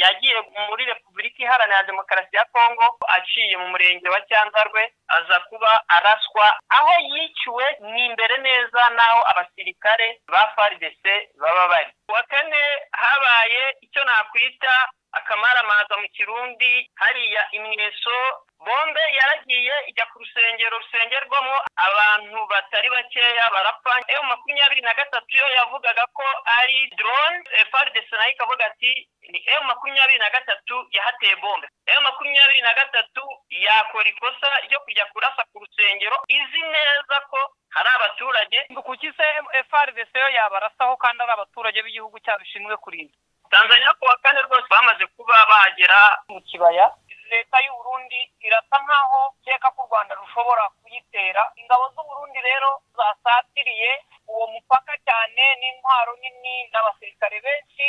Yagiye muri Repubulika Iharanira Demokarasi ya Kongo aciye mu murenge wa Cyanzarwe, aza kuba araswa. Aho yiciwe ni imbere neza naho abasirikare ba FARDC baba bari. Kuwa kane habaye icyo nakwita akamaramaza mu Kirundi, hariya imweso bombe yaragiye ijya ku rusengero rusengerwamo abantu batari bakeya barapfa. M23 yo yavugaga ko ari drone, FARDC nayo ikavuga ati ni M23 yahateye bombe. M23 yakora ikosa ryo kujya kurasa ku rusengero izi neza ko hari abaturage. Kuki se FARDC yo yabarasaho kandi ari abaturage b'igihugu cyabo ishinzwe kurinda? Tanzania kuwa kane rwose bamaze kuba bahagera mu kibaya. Leta y'u Burundi irasa nkaho keka ko u Rwanda rushobora kuyitera. Ingabo z'u Burundi rero zasatiriye uwo mupaka cyane n'intwaro nini n'abasirikare benshi.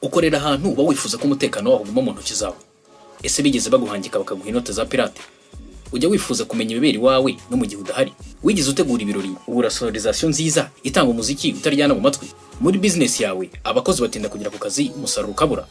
Ukorera ahantu uba wifuza ko umutekano waho uguma mu ntoki zawe. Ese bigeze baguhangika bakaguha inote za pirate? Ujya wifuza kumenya ibibera iwawe no mu gihe udahari? Wigeze utegura ibirori ubura sonorisation nziza itanga umuziki utaryana mu matwi? Muri business yawe abakozi batinda kugera ku kazi, umusaruro ukabura.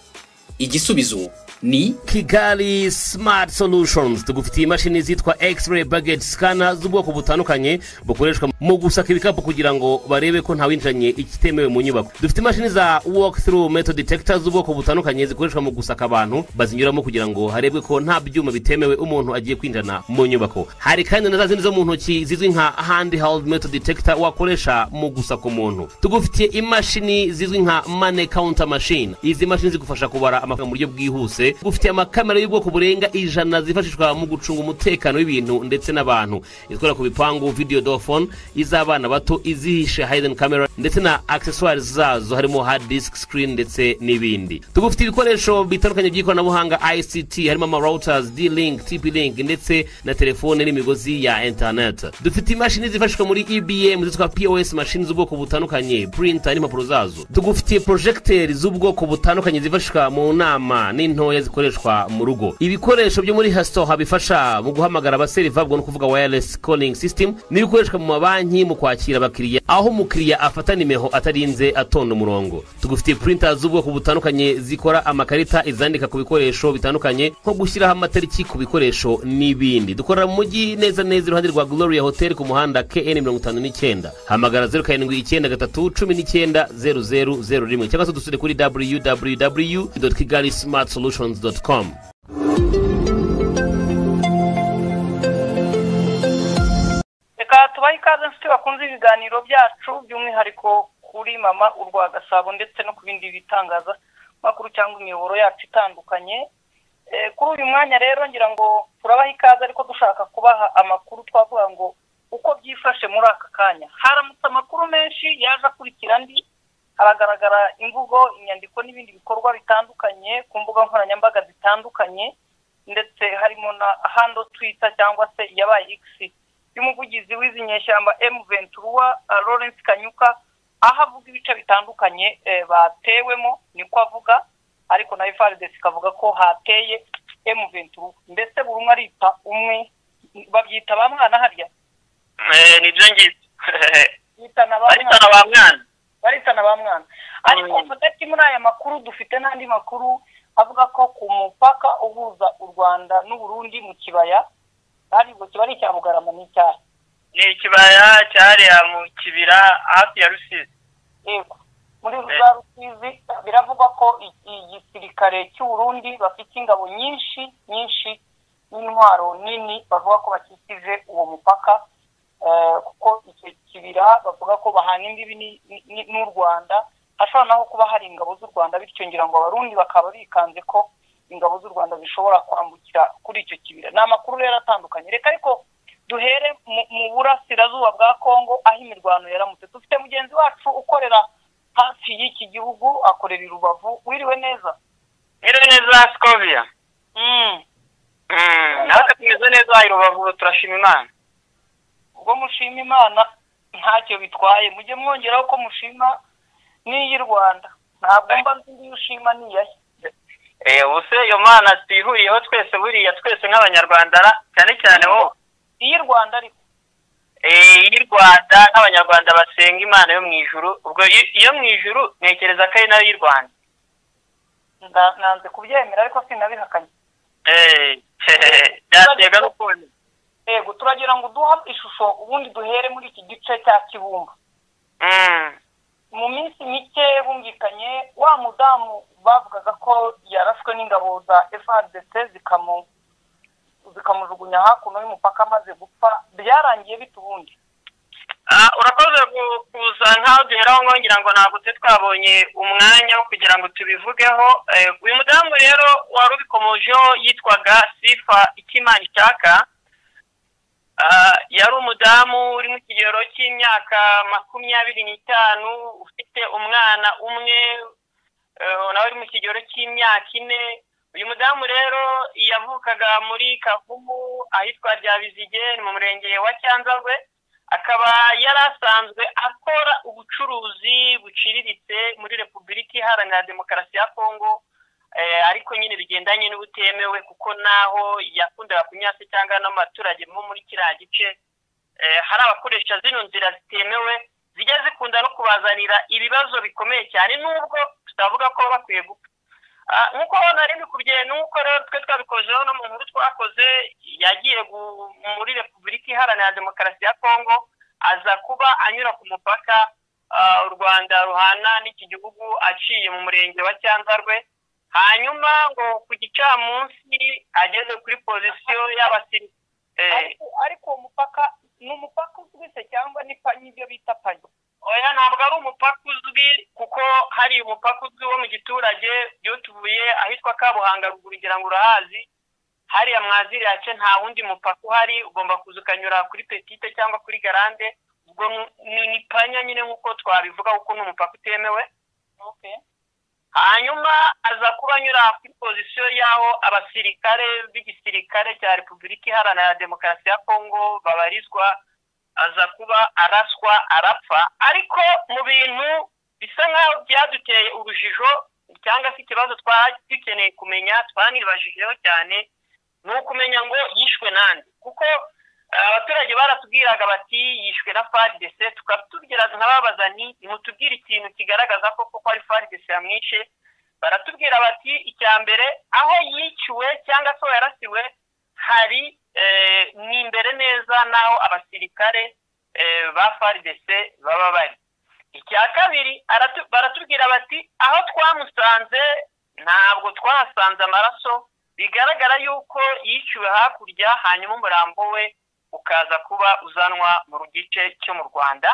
Igisubizo ni Kigali Smart Solutions. Tugufitiye imashini zitwa X-ray baggage scanner z'ubwoko butandukanye bukoreshwa mu gusaka ibikapu kugira ngo barebe ko ntawinjiranye ikitemewe mu nyubako. Dufite imashini za walk through metal detector z'ubwoko butandukanye zikoreshwa mu gusaka abantu bazinyuramo kugira ngo harebwe ko nta byuma bitemewe umuntu agiye kwinjirana mu nyubako. Hari kandi na za zindi zo mu ntoki zizwi nka handheld metal detector wakoresha mu gusaka umuntu. Tugufitiye imashini zizwi nka money counter machine. Izi mashini zigufasha kubara amafaranga mu buryo bwihuse. Gufitiye amakamera y'ubwoko burenga 100 zifashishwa mu gucunga umutekano w'ibintu ndetse n'abantu. Izikora ku bipangu, video door phone, iz'abana bato, izihishe hidden camera ndetse na accessoires zazo harimo hard disk, screen ndetse n'ibindi. Tugufitiye ibikoresho bitandukanye by'ikoranabuhanga ICT harimo ama routers, D-Link, TP-Link ndetse na telefone n'imigozi ya internet. Dufite imashini zifashishwa muri EBM zitwa POS machine z'ubwoko butandukanye, printer n'impapuro zazo. Tugufitiye projecteur z'ubwoko butandukanye zifashishwa mu nama n'intoya zikoreshwa mu rugo. Ibikoresho byo muri restaurant bifasha mu guhamagara abaseriva, ubwo no kuvuga wireless calling system, n'ibikoreshwa mu mabanki mu kwakira abakiriya aho umukiriya afata nimero atarinze atonda umurongo. Tugufitiye printer z'ubwoko butandukanye zikora amakarita, izandika ku bikoresho bitandukanye nko gushyiraho amatariki ku bikoresho n'ibindi. Dukorera mu mujyi neza neza iruhande rwa Gloria Hotel ku muhanda KN 59. Hamagara 0793 19 0001 cyangwa se dusure kuri www.kigalismartsolutions.com. Reka tubahe ikaze nshuti bakunze ibiganiro byacu by'umwihariko kuri Mama Urwa Gasabo ndetse no ku bindi bitangaza makuru cyangwa imiyoboro yacu itandukanye. Kuri uyu mwanya rero ngira ngo turabaha ikaze, ariko dushaka kubaha amakuru twavuga ngo uko byifashe muri aka kanya. Haramutse amakuru menshi yaje akurikira andi, haragaragara imvugo, inyandiko n'ibindi bikorwa bitandukanye ku mbuga nkoranyambaga zitandukanye, ndetse harimo na hando Twitter cyangwa se yabaye X y'umuvugizi w'izi nyeshyamba M23 Lawrence Kanyuka, aho avuga ibice bitandukanye batewemo, niko avuga, ariko na FARDC ikavuga ko hateye M23. Mbese buri umwe arita umwe, babyita ba mwana harya? Nibyo ngibyo. Bitana ba mwana. Baritana ba mwana. Ariko hagati muri aya makuru dufite n'andi makuru avuga ko ku mupaka uhuza u Rwanda n'u Burundi mu kibaya, ari ubwo kiba ari icya Bugarama n'icyaha. Ni ikibaya cyariya mu kibira hafi ya Rusizi. Yego. Muri za Rusizi biravugwa ko igisirikare cy'u Burundi bafite ingabo nyinshi nyinshi n'intwaro nini, bavuga ko bakikije uwo mupaka, kuko icyo kibira bavuga ko bahana imbibi n'u Rwanda, hashobora naho kuba hari ingabo z'u Rwanda, bityo ngira ngo abarundi bakaba bikanze ko ingabo z'u Rwanda zishobora kwambukira kuri icyo kibira. Ni amakuru rero atandukanye. Reka ariko duhere mu burasirazuba bwa Kongo aho imirwano yaramutse. Dufite mugenzi wacu ukorera hafi y'iki gihugu, akorera i Rubavu. Wiriwe neza? Wiriwe neza Scovia. Natwe tumeze neza i Rubavu, turashima Imana. Ubwo mushima Imana ntacyo bitwaye, mujye mwongeraho ko mushima n'iyi Rwanda. Ntabwo mba nzi iyo ushima niyahe. Ubuse iyo Mana twihuriyeho twese, buriya twese nk'abanyarwanda, cyane cyane wowe. Iyi Rwanda ariko Iyi Rwanda nk'abanyarwanda basenga Imana yo mu ijuru, ubwo iyo mu ijuru ntekereza ko ari nayo y'u Rwanda. Nanze kubyemera ariko sinabihakanye. Byatega n'ukuntu. Yego, turagira ngo duha ishusho ubundi duhere muri iki gice cya Kibumba. Mu minsi mike bumvikanye wa mudamu bavugaga ko yarashwe n'ingabo za FARDC zikamujugunya hakuno y'umupaka amaze gupfa, byarangiye bite ubundi? Urakoze kuza nkaho duheraho ngira ngo ntabwo twe twabonye umwanya wo kugira ngo tubivugeho. Uyu mudamu rero wari ubikomojeho yitwaga Sifa Ikimana Ishaka. Yari umudamu uri mu kigero cy'imyaka 25, ufite umwana umwe nawe uri mu kigero cy'imyaka 4. Uyu mudamu rero yavukaga muri Kavumu ahitwa Ryabizige mu murenge wa Cyanzarwe, akaba yari asanzwe akora ubucuruzi buciriritse muri Repubulika Iharanira Demokarasi ya Kongo, ariko nyine bigendanye n'ubutemewe, kuko naho yakundaga kunyasa cyangwa n'abaturage bo muri kiriya gice hari abakoresha zino nzira zitemewe zijya zikunda no kubazanira ibibazo bikomeye cyane, nubwo tutavuga ko bakwiye gupfa. Nk'uko nari mbikubwiye, nuko rero twe twabikozeho no mu nkuru twakoze, yagiye muri Repubulika Iharanira Demokarasi ya Kongo, aza kuba anyura ku mupaka u Rwanda ruhana n'iki gihugu aciye mu murenge wa Cyanzarwe. Hanyuma ngo ku gicamunsi ageze kuri pozisiyo y'abasirikare. Ariko uwo mupaka ni umupaka uzwi se cyangwa ni panyi ibyo bita panyi? Oya, ntabwo ari umupaka uzwi, kuko hari umupaka uzwi wo mu giturage byotuvuye ahitwa Kabuhanga ruguru, ngira ngo urahazi hariya mwaziriya ce, nta wundi mupaka uhari, ugomba kuza ukanyura kuri petite cyangwa kuri garande, ubwo ni panya nyine nk'uko twabivuga, kuko ni umupaka utemewe. Hanyuma aza kuba anyura kuri pozisiyo y'aho abasirikare b'igisirikare cya Repubulika Iharanira Demokarasi ya Kongo babarizwa, aza kuba araswa arapfa. Ariko mu bintu bisa nkaho byaduteye urujijo cyangwa se ikibazo twari dukeneye kumenya, twanibajijeho cyane, ni ukumenya ngo yishwe nande, kuko abaturage baratubwiraga bati yishwe na FARDC, tukatubwira nkababaza nti nimutubwire ikintu kigaragaza ko koko ari FARDC yamwishe. Baratubwira bati icya mbere aho yiciwe cyangwa se yarasiwe hari ni imbere neza naho abasirikare ba FARDC baba bari. Icya kabiri baratubwira bati aho twamusanze ntabwo twahasanze amaraso, bigaragara yuko yiciwe hakurya, hanyuma umurambo we ukaza kuba uzanwa mu gice cyo mu Rwanda.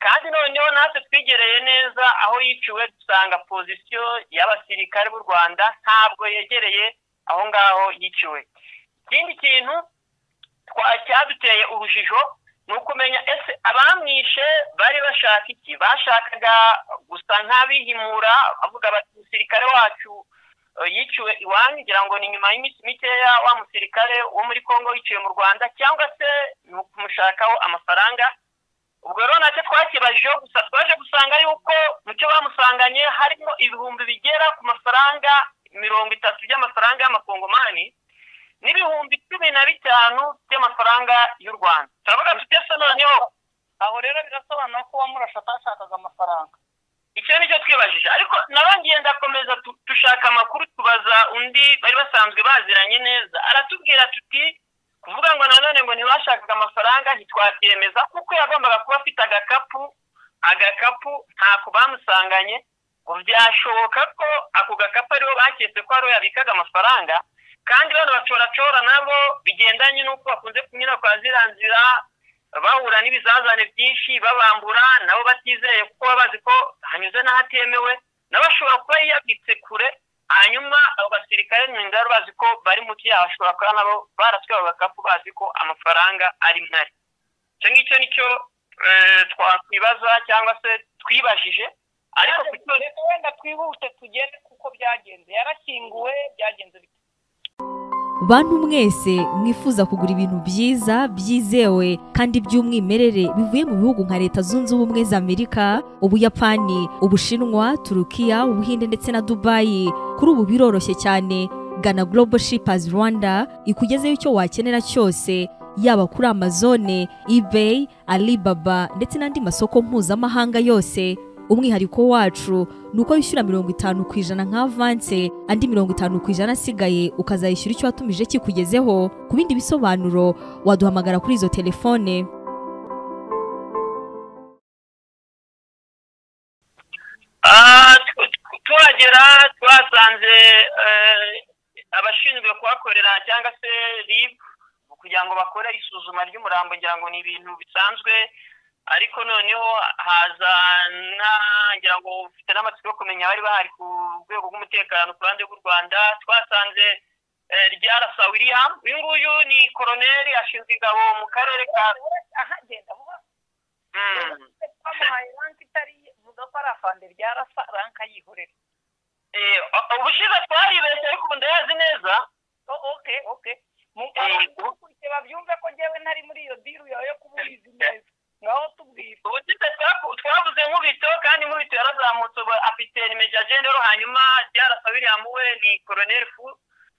Kandi noneho natwe twigereye neza aho yiciwe dusanga pozisiyo y'abasirikare b'u Rwanda ntabwo yegereye aho ngaho yiciwe. Ikindi kintu cyaduteye urujijo ni ukumenya ese abamwishe bari bashaka iki? Bashakaga gusa nk'abihimura bavuga bati umusirikare wacu yiciwe iwanyu, ngira ngo ni nyuma y'iminsi mikeya wa musirikare wo muri Kongo yiciwe mu Rwanda, cyangwa se ni ukumushakaho amafaranga. Ubwo rero nacyo twakibajeho, gusa twaje gusanga yuko mu cyo bamusanganye harimo ibihumbi bigera ku mafaranga 30 by'amafaranga y'amakongomani n'ibihumbi 15 by'amafaranga y'u Rwanda. Turavuga tuti ese noneho aho rero birasobanura ko uwamurashe atashakaga amafaranga. Icyo nicyo twibajije, ariko narangiye ndakomeza dushaka amakuru, tubaza undi bari basanzwe baziranye neza, aratubwira tuti kuvuga ngo nanone ngo ntibashakaga amafaranga ntitwabyemeza, kuko yagombaga kuba afite agakapu ntako bamusanganye, ngo byashoboka ko ako gakapu aribo baketse ko ariwe yabikaga amafaranga. Kandi bano bacoracora nabo bigendanye n'uko bakunze kunyura kwa ziriya nzira bahura n'ibizazane byinshi babambura, nabo batizeye kuko baba bazi ko hanyuze n'ahatemewe, nabo bashobora kuba yabitse kure, hanyuma abo basirikare n'ingabo bazi ko bari mu cyaha, bashobora kuba nabo baraswe abo bakapu bazi ko amafaranga ari mwari. Icyo ngicyo nicyo twakwibaza cyangwa se twibajije. Ariko wenda twihute tugere kuko byagenze, yarashyinguwe byagenze bite? Bantu mwese mwifuza kugura ibintu byiza byizewe kandi by'umwimerere bivuye mu bihugu nka Leta Zunze Ubumwe za Amerika, Ubuyapani, Ubushinwa, Turukiya, Ubuhinde ndetse na Dubai, kuri ubu biroroshye cyane. Gana Global Shippers Rwanda ikugezeho icyo wakenera cyose, yaba kuri Amazon, eBay, Alibaba ndetse n'andi masoko mpuzamahanga yose. Umwihariko wacu ni uko wishyura 50% nka avance, andi 50% asigaye ukazayishyura icyo watumije kikugezeho. Ku bindi bisobanuro waduhamagara kuri izo telefone. Tuhagera twasanze abashinzwe kuhakorera cyangwa se RIB kugira ngo bakore isuzuma ry'umurambo, ngira ngo ni ibintu bisanzwe, ariko noneho haza ngira ngo ufite n'amatsiko yo kumenya bari bahari ku rwego rw'umutekano ku ruhande rw'u Rwanda. Twasanze Ryarasa William, uyu nguyu ni koroneri ashinzwe ingabo mu karere ka twamuhaye ranka itari vuga ko ari afande Ryarasa, ranka yihorera. Ubushize twaribeshye ariko ubu ndayazi neza. Okay okay, mukurikiye babyumve ko njyewe ntari muri iyo diru yawe yo kububizi neza. Ngaho tubwire. Ubushize twavuze Nkubito, kandi Nkubito yarazamutse ubu afite ni Major General, hanyuma Ryarasa William we ni Colonel fu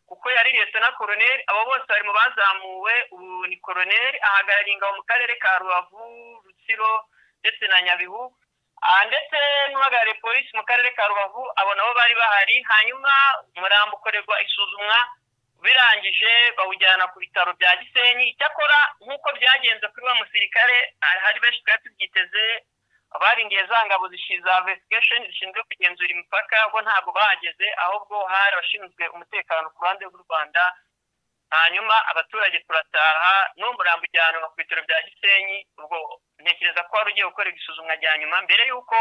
kuko yari Lieutenant Colonel. Abo bose bari mu bazamuwe, ubu ni Colonel ahagarariye ingabo mu karere ka Rubavu, Rutsiro ndetse na Nyabihu, ndetse n'uhagarariye polisi mu karere ka Rubavu. Abo nabo bari bahari. Hanyuma umurambo ukorerwa isuzumwa, birangije bawujyana ku bitaro bya Gisenyi. Icyakora nk'uko byagenze kuri wa musirikare, hari benshi twari tubyiteze, abarindiye za ngabo za investigation zishinzwe kugenzura imipaka, bo ntabwo bahageze, ahubwo hari abashinzwe umutekano ku ruhande rw'u Rwanda. Hanyuma abaturage turataha n'umurambo ujyanwa ku bitaro bya Gisenyi. Ubwo ntekereza ko wari ugiye gukora isuzumwa rya nyuma mbere y'uko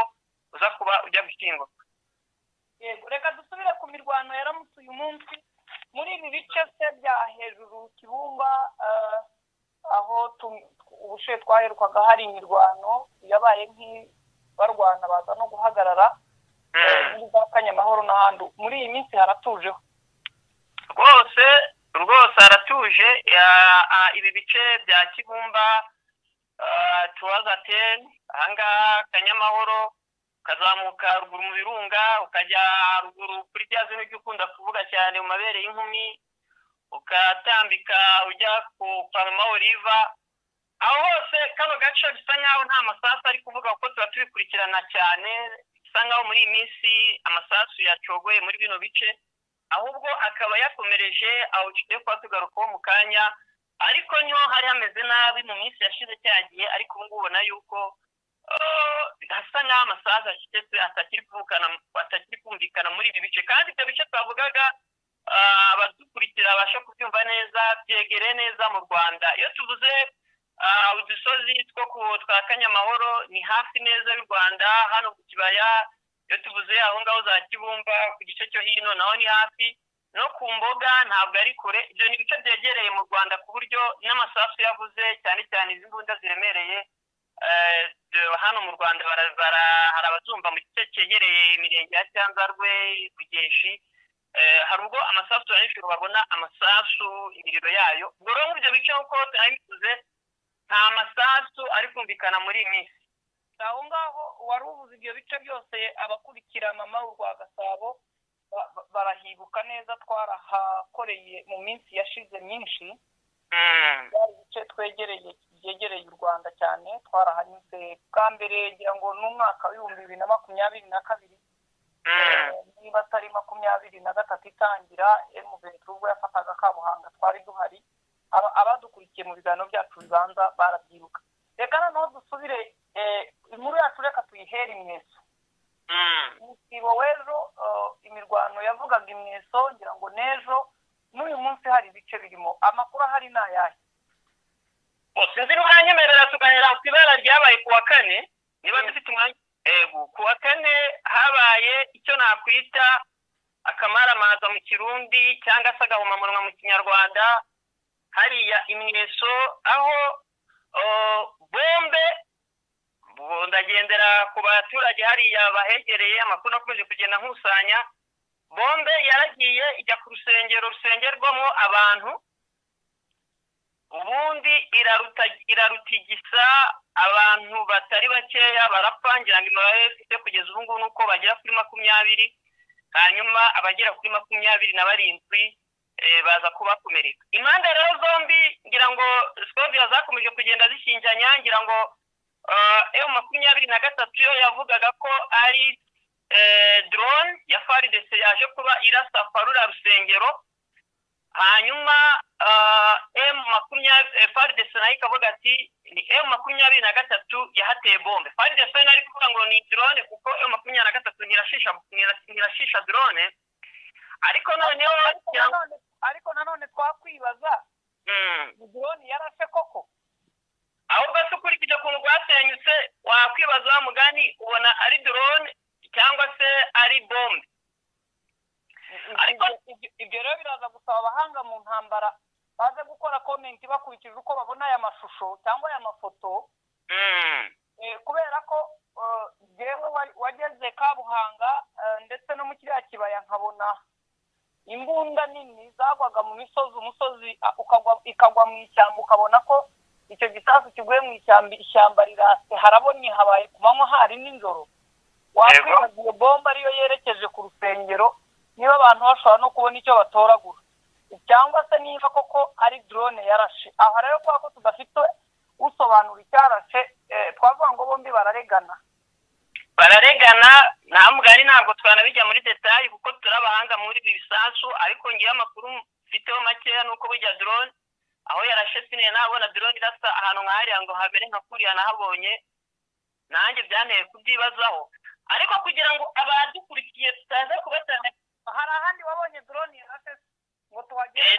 uza kuba ujya gushyingurwa. Yego, reka dusubire ku mirwano yaramutse uyu munsi muri ibi bice se bya hejuru Kibumba, aho ubushe twaherukaga hari imirwano yabaye nk'ibarwana baza no guhagarara muri za Kanyamahoro n'ahandi. Muri iyi minsi haratujeho rwose, rwose haratuje. Ibi bice bya Kibumba, tuwaza 10 ahangaha Kanyamahoro, ukazamuka ruguru mu birunga, ukajya ruguru kuri rya zino ujya ukunda kuvuga cyane mu mabere y'inkumi, ukatambika ujya ku kwa Mama Oliva. Aho hose kano gace bisa nkaho nta masasu ari kuvuga, kuko tuba tubikurikirana cyane. Bisa nkaho muri iyi minsi amasasu yacogoye muri bino bice, ahubwo akaba yakomereje aho tugiye kuba tugarukaho mu kanya. Ariko niho hari hameze nabi mu minsi yashize cyagiye, ariko ubu ngubu ubona yuko hasa nk'aho amasasu acecetse, atakiri kumvikana muri ibi bice. Kandi ibyo bice twavugaga, abadukurikira babasha kubyumva neza, byegereye neza mu Rwanda. Iyo tuvuze udusozi two twa Kanyamahoro ni hafi neza y'u Rwanda, hano ku kibaya. Iyo tuvuze aho ngaho za Kibumba ku gice cyo hino naho ni hafi, no ku mboga ntabwo ari kure. Ibyo ni ibice byegereye mu Rwanda ku buryo n'amasasu yavuze, cyane cyane izi mbunda ziremereye hano mu Rwanda hari abazumva mu gice cyegereye imirenge ya Cyanzarwe, Bugeshi. Hari ubwo amasasu ya nijoro babona amasasu imiriro yayo. Ubwo rero muri ibyo bice nk'uko nabivuze, nta masasu ari kumvikana muri iyi minsi. Aho ngaho wari uvuze ibyo bice byose, abakurikira Mama Urwagasabo barahibuka neza, twarahakoreye mu minsi yashize myinshi. Byari ibice twegereye byegereye u Rwanda cyane, twarahanyuze bwa mbere ngira ngo ni umwaka w'2022, niba atari 23 itangira. M23 ubwo yafataga Kabuhanga twari duhari. Abadukurikiye mu biganiro byacu bibanza barabyibuka. Reka noneho dusubire inkuru yacu, reka tuyihere Imweso. Umusibo w'ejo imirwano yavugaga Imweso, ngira ngo n'ejo n'uyu munsi hari ibice birimo. Amakuru ahari ni ayahe? Sinzi niba uranyemerera tuganira ku ibara ryabaye ku wa kane, niba dufite umwanya. Ego, ku wa kane habaye icyo nakwita akamaramaza mu Kirundi cyangwa se agahomamunwa mu Kinyarwanda, hariya Imweso, aho bombe ndagendera ku baturage hariya bahegereye, amakuru nakomeje kugenda nkusanya. Bombe yaragiye ijya ku rusengero rusengerwamo abantu, ubundi irarutigisa abantu batari bakeya barapfa. Ngira ngo imibare ifite kugeza ubu ngubu nuko bagera kuri 20, hanyuma abagera kuri 27 baza kubakomereka. Impande rero zombi ngira ngo Scovia zakomeje kugenda zishinjanya, ngira ngo M23 yo yavugaga ko ari drone ya FARDC yaje kuba irasa parura rusengero. Hanyuma M20 FARDC nayo ikavuga ati ni M23 yahateye bombe. FARDC nayo ari kuvuga ngo ni drone kuko M23 ntirashisha drone. Ariko nanone twakwibaza drone yarashe koko? Ahubwo se ukurikije ukuntu rwasenyutse wakwibaza mugani ubona ari drone cyangwa se ari bombe. Ariko ibyo rero biraza gusaba abahanga mu ntambara baze gukora comment bakurikije uko babona aya mashusho cyangwa aya mafoto. Kubera ko jewe wageze Kabuhanga ndetse no mu kiriya kibaya nkabona imbunda nini zagwaga mu misozi, umusozi ikagwa mu ishyamba, ukabona ko icyo gisasu kiguye mu ishyamba, ishyamba rirase, harabonye habaye ku manywa hari nijoro. Wakwibaza iyo bomba ariyo yerekeje ku rusengero niba abantu bashobora no kubona icyo batoragura, cyangwa se niba koko ari drone yarashe. Aha rero kwa ko tudafite usobanura icyarashe, twavuga ngo bombi bararegana. Nta mugani, ntabwo twanabijya muri detail kuko turabahanga muri ibi bisasu. Ariko ngiye amakuru mfiteho makeya nuko burya drone aho yarashe sine nabona drone irasa ahantu nk'ahariya ngo habere nka kuriya nahabonye, nanjye byanteye kubyibazaho. Ariko kugira ngo abadukurikiye tutaza kubatana, hari ahandi wabonye drone yarashe ngo tuhagere?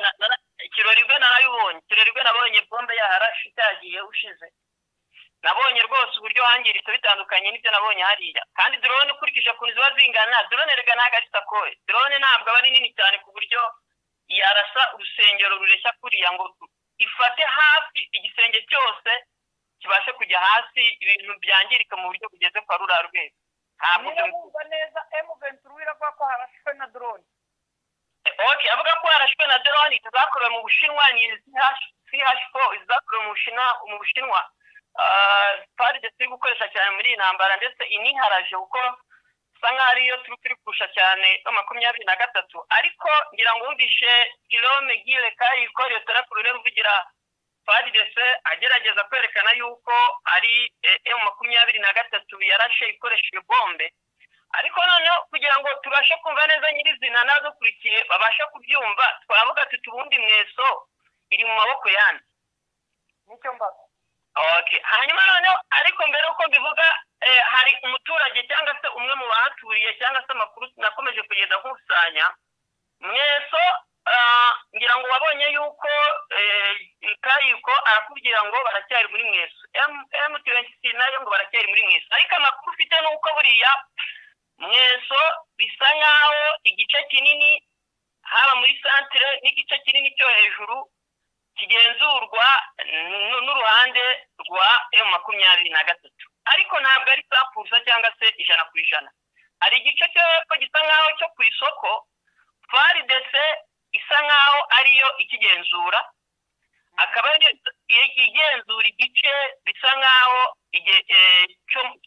Kirorigwe narabibonye, Kirorigwe nabonye bombe yaharashe itagiye ushize. Nabonye rwose uburyo hangiritse bitandukanye n'ibyo nabonye hariya. Kandi drone ukurikije ukuntu ziba zingana, drone rega ntabwo ari sakoye, drone ntabwo aba ari nini cyane ku buryo yarasa urusengero rureshya kuriya ngo ifate hafi igisenge cyose kibashe kujya hasi, ibintu byangirika mu buryo bugeze kwa ruriya rwego. Ntabwo byumva neza. M23 iravuga ko harashwe na drone. Okay, avuga ko harashwe na drone zakorewe mu Bushinwa, ni CH4 zakorewe mu Bushinwa. FARDC iri gukoresha cyane muri iyi ntambara, ndetse iniharaje kuko bisa nkaho ariyo turi kurusha cyane 23. Ariko ngira ngo wumvishe Guillaume Gile Kayiko Lieutenant Colonel uvugira FARDC agerageza kwerekana yuko ari M23 yarashe ikoresheje bombe. Ariko noneho kugira ngo tubashe kumva neza nyirizina n'abadukurikiye babashe kubyumva, twavuga tuti ubundi Mweso iri mu maboko yandi. Nicyo mbaza. Okay, hanyuma noneho ariko mbere uko mbivuga, hari umuturage cyangwa se umwe mu bahaturiye cyangwa se amakuru nakomeje kugenda nkusanya. Mweso ngira ngo wabonye yuko Kayiko arakubwira ngo baracyari muri Mweso, M26 nayo ngo baracyari muri Mweso. Ariko amakuru ufite nuko buriya Mweso bisa nkaho igice kinini haba muri centre n'igice kinini cyo hejuru kigenzurwa n'uruhande rwa M23, ariko ntabwo ari 100% cyangwa se 100%. Hari igice cyo hepfo gisa nkaho cyo ku isoko FARDC isa nkaho ariyo ikigenzura, akaba igenzura igice bisa nkaho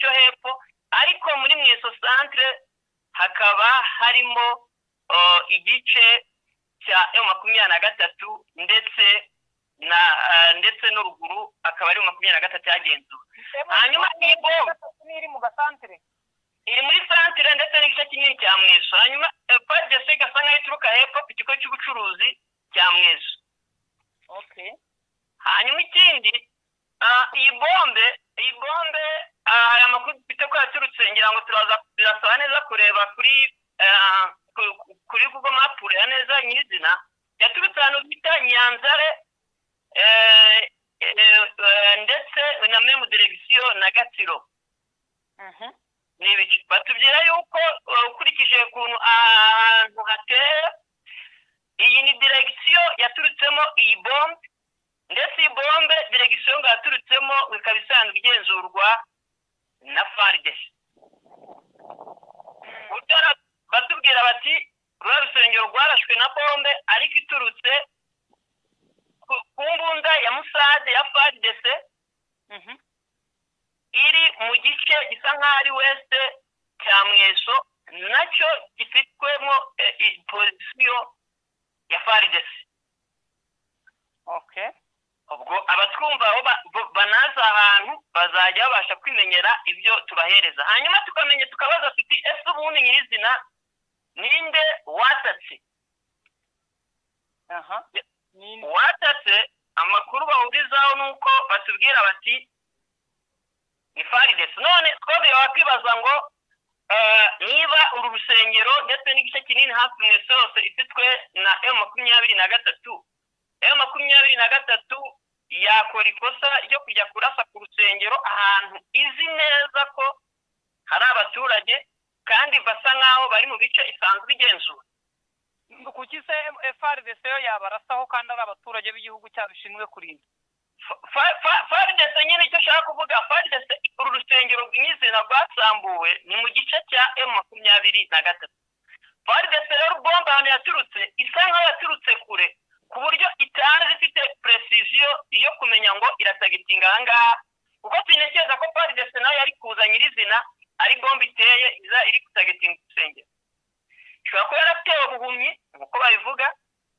cyo hepfo. Ariko muri Mweso centre hakaba harimo igice cya M23 ndetse na ndetse n'uruguru akaba ari 23 yagenzura. Hanyuma iyi bombe iri mu gasantere, iri muri santere ndetse n'igice kinini cya Mweso. Hanyuma FARDC gasa nkaho ituruka hepfo ku kigo cy'ubucuruzi cya Mweso. Okay. Hanyuma ikindi, iyi bombe hari amakuru dufite ko yaturutse, ngira ngo turaza birasaba neza kureba kuri kuri Google Map ureba neza nyirizina, yaturutse ahantu bita Nyanzare ndetse na memu direction na Gatsiro. Ni ibice batubwira yuko ukurikije ukuntu ahantu hateye, iyi ni direction yaturutsemo iyi bombe, ndetse iyi bombe direction ngo yaturutsemo ikaba isanzwe igenzurwa na FARDC. Batubwira bati ruriya rusengero rwarashwe na bombe ariko iturutse ku mbunda ya Musade ya FARDC iri mu gice gisa nkaho ari weste cya Mweso, nacyo gifitwemo pozisiyo ya FARDC. Okay. Ubwo abatwumva aho banaza ahantu bazajya babasha tukabasha kwimenyera ibyo tubahereza. Hanyuma tukamenya tukabaza tuti ese ubundi nyirizina ninde watatse? Watatse amakuru bahurizaho nuko batubwira bati ni FARDC. None twebwe wakwibaza ngo niba uru rusengero ndetse n'igice kinini hafi Mweso yose ifitwe na M23, M23 yakora ikosa ryo kujya kurasa ku rusengero ahantu izi neza ko hari abaturage kandi basa nkaho bari mu bice isanzwe igenzura. Kuki se FARDC yo yabarasaho kandi ari abaturage b'igihugu cyabo ishinzwe kurinda? FARDC nyine icyo ashaka kuvuga, FARDC uru rusengero rw'izina rwasambuwe ni mu gice cya M23. FARDC rero bomba ahantu yaturutse isa nkaho yaturutse kure ku buryo itazi ifite precision yo kumenya ngo iratagitinga aha ngaha, kuko sintekereza ko FARDC nayo yari kuza nyirizina ari bomba iteye iza iri gutagitinga urusengero. Ishobora kuba yaratewe buhumyi nk'uko babivuga,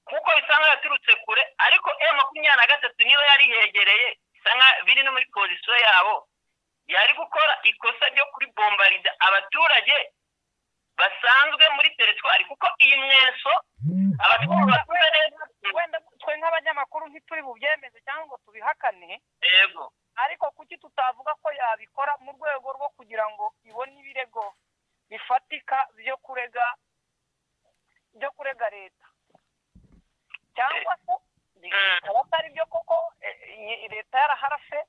kuko bisa nkaho yaturutse kure, ariko M23 niyo yari hegereye, isa nkaho biri no muri position yabo, yari gukora ikosa ryo kuri bombarida abaturage basanzwe muri teritwari, kuko iyi Mweso abaturage wenda twe nk'abanyamakuru ntituri bubyemeze cyangwa ngo tubihakane. Yego, ariko kuki tutavuga ko yabikora mu rwego rwo kugira ngo ibone ibirego bifatika byo kurega leta, cyangwa se bikaba atari byo koko leta yaraharashe,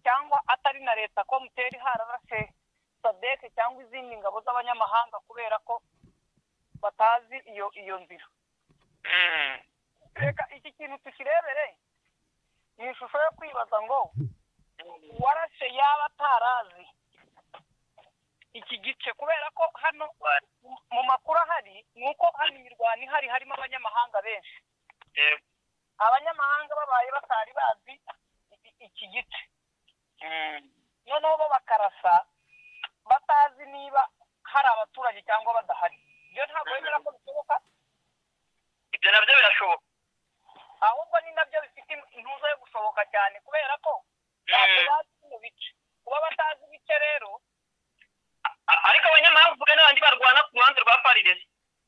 cyangwa atari na leta ko muteri hararashe SADC cyangwa izindi ngabo z'abanyamahanga kubera ko batazi iyo nzira. Reka iki kintu tukirebere ni ishusho yo kwibaza ngo uwarashe yaba atarazi iki gice, kubera ko hano mu makuru ahari ni uko hano imirwano ihari harimo abanyamahanga benshi. Abanyamahanga babaye batari bazi iki gice, noneho bo bakarasa batazi niba hari abaturage cyangwa badahari. Ibyo ntabwo bemera ko bishoboka. Ibyo nabyo birashoboka, ahubwo ni nabyo bifite intuzo yo gushoboka cyane, kubera ko ntabwo bazi mu bice. Kuba batazi ibice rero, ariko abanyamahanga uvuga n'abandi barwana ku ruhande rwa FARDC.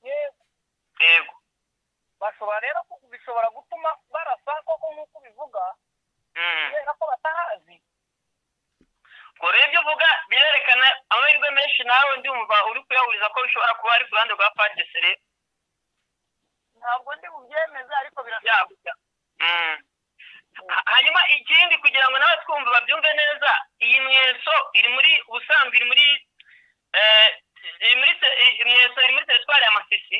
Yego, yego, bashobora rero bishobora gutuma barasa koko nk'uko ubivuga, kubera ko batahazi. Ubwo rero ibyo uvuga birerekana amahirwe menshi, nawe ndumva uri kuyahuriza ko bishobora kuba ari ku ruhande rwa FARDC. Rero ntabwo ndi bubyemeze, ariko birashoboka. Hanyuma ikindi kugira ngo nawe twumva babyumve neza, iyi Mweso iri muri ubusanzwe iri muri Mweso iri muri teritwari ya Masisi,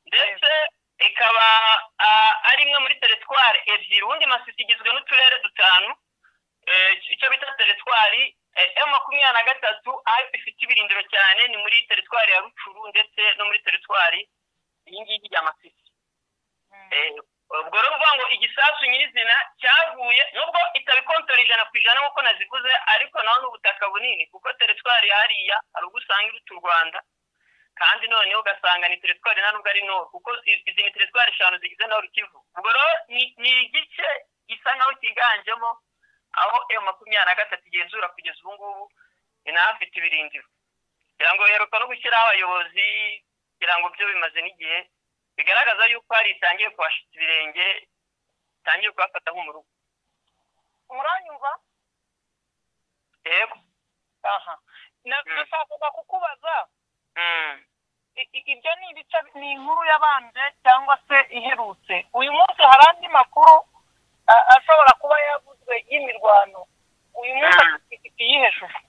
ndetse ikaba ari imwe muri teritwari ebyiri. Ubundi Masisi igizwe n'uturere dutanu, icyo bita teritwari M23 aho ifite ibirindiro cyane ni muri teritwari ya Rucuru ndetse no muri teritwari iyi ngiyi ya Masisi. Ubwo rero uvuga ngo igisasu nyirizina cyavuye, nubwo itabikontora 100% nk'uko nazivuze, ariko naho n'ubutaka bunini, kuko teritwari hariya hari ubwo usanga iruta u Rwanda, kandi noneho ugasanga ni teritwari nta nubwo ari nord, kuko izi ni teritwari 5 zigize Nord Kivu. Ubwo rero ni igice gisa nkaho cyiganjemo aho M23 igenzura kugeza ubu ngubu, inahafite ibirindiro. Kugira ngo iheruka no gushyiraho abayobozi, kugira ngo byo bimaze n'igihe, bigaragaza yuko hari itangiye kuhashitsa ibirenge, itangiye kuhafata nk'umurugo. Muranyumva? Yego. Aha, nashakaga kukubaza ibyo ni ibice, ni inkuru yabanje cyangwa se iherutse. Uyu munsi hari andi makuru ashobora kuba yavuzwe y'imirwano. Uyu munsi ifite iyihe shusho?